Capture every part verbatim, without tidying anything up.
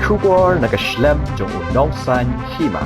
Khubor na ka shlem jong u nongsaiñ hima.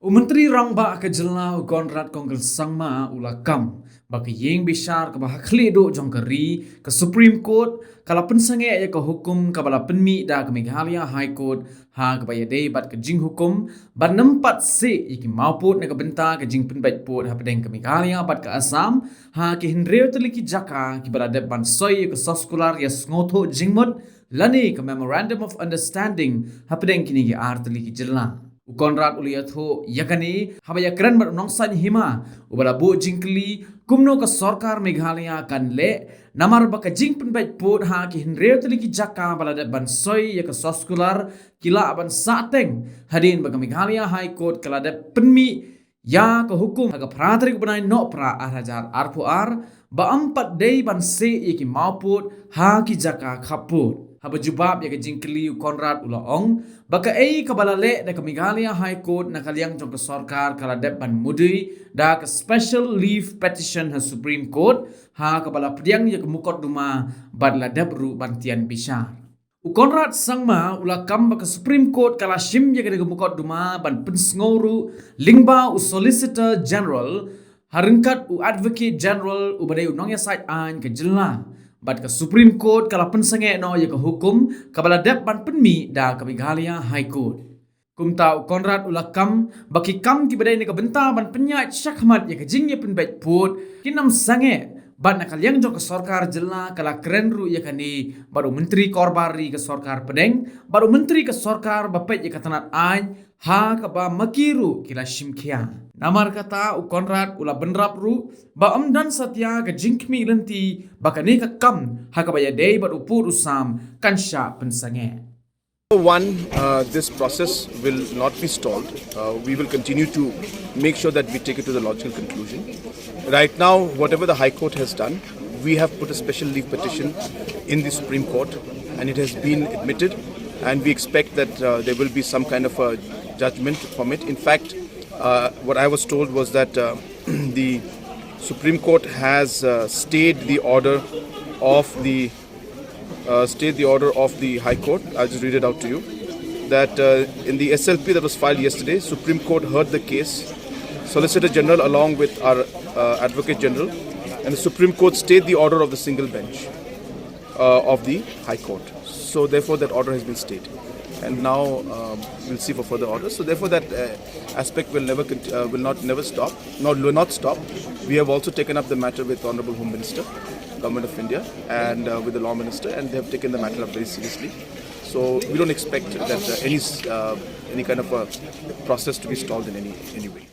U Myntri Rangbah ka jylla u Conrad Kongkal Sangma u la kam ba ka ïing bishar kaba ha khlieh duh jong ka ri, ka Supreme Court, ka la pynsangeh ïa ka hukum kaba la pynmih da ka Meghalaya High Court, ha kaba ïadei bad ka jinghukum ban nym pat seh ïa ki mawpud na ka bynta ka jingpynbeit pud hapdeng ka Meghalaya bad ka Assam ha ki hynriew tylli ki jaka kiba la dep ban soi ïa ka soskular ïasngewthuh jingmut lane ka Memorandum of Understanding hapdeng kine ki ar tylli ki jylla. U Conrad u la ïathuh ïa kane haba ïakren bad u nongsaiñ hima uba la buh jingkylli kumno ka sorkar Meghalaya kan leh namar ba ka jingpynbeit pud ha ki hynriew tylli ki jaka ba la dep ban soi ïa ka soskular ki lah ban sahteng hadien ba ka Meghalaya High Court ka la dep pynmih ïa ka hukum ha ka phra tarik u bnai Nohprah ar hajar arphew ar ba ym pat dei ban seh ïa ki mawpud ha ki jaka khappud. Haba jubab ïa ka jingkylli u Conrad u la ong ba kaei kaba la leh da ka Meghalaya High Court na ka liang jong ka sorkar ka la dep ban mudui da ka special leave petition ha Supreme Court ha kaba la pdiang ïa ka mukotduma bad la dep ruh ban tian bishar. U Conrad Sangma u la kam ba ka Supreme Court ka la shim ïa kane ka mukotduma ban pynsngew ruh lyngba u Solicitor General ha ryngkat u Advocate General uba dei u nongïasaid aiñ ka jylla. Bad ka Supreme Court ka la pynsangeh noh ïa ka hukum kaba la dep ban pynmih da ka Meghalaya High Court. Kumta u Conrad u la kam ba ki kam kiba dei na ka bynta ban pynïaid shakhmat ïa ka jingïapynbeit pud kin ym sangeh bad na ka liang jong ka sorkar jylla ka la kren ruh ïa kane bad u Myntri Korbar Ri ka sorkar pdeng bad u Myntri ka sorkar ba peit ïa ka tnat aiñ ha kaba ma ki ruh ki la shim khia. Namar kata u Conrad u la bynrap ruh ba ym don satia ka jingkhmih lynti ba kane ka kam ha kaba ïadei bad u pud u sam kan shah pynsangeh. One, uh, this process will not be stalled. Uh, we will continue to make sure that we take it to the logical conclusion. Right now, whatever the High Court has done, we have put a special leave petition in the Supreme Court, and it has been admitted, and we expect that uh, there will be some kind of a judgment from it. In fact, uh, what I was told was that uh, the Supreme Court has uh, stayed the order of the uh, stayed the order of the High Court. I'll just read it out to you. That uh, in the S L P that was filed yesterday, Supreme Court heard the case. Solicitor General, along with our uh, Advocate General, and the Supreme Court stayed the order of the single bench uh, of the High Court. So therefore, that order has been stayed, and now um, we'll see for further orders. So therefore, that uh, aspect will never cont- uh, will not never stop, nor will not stop. We have also taken up the matter with Honorable Home Minister, Government of India, and uh, with the Law Minister, and they have taken the matter up very seriously. So we don't expect that uh, any uh, any kind of a process to be stalled in any any way.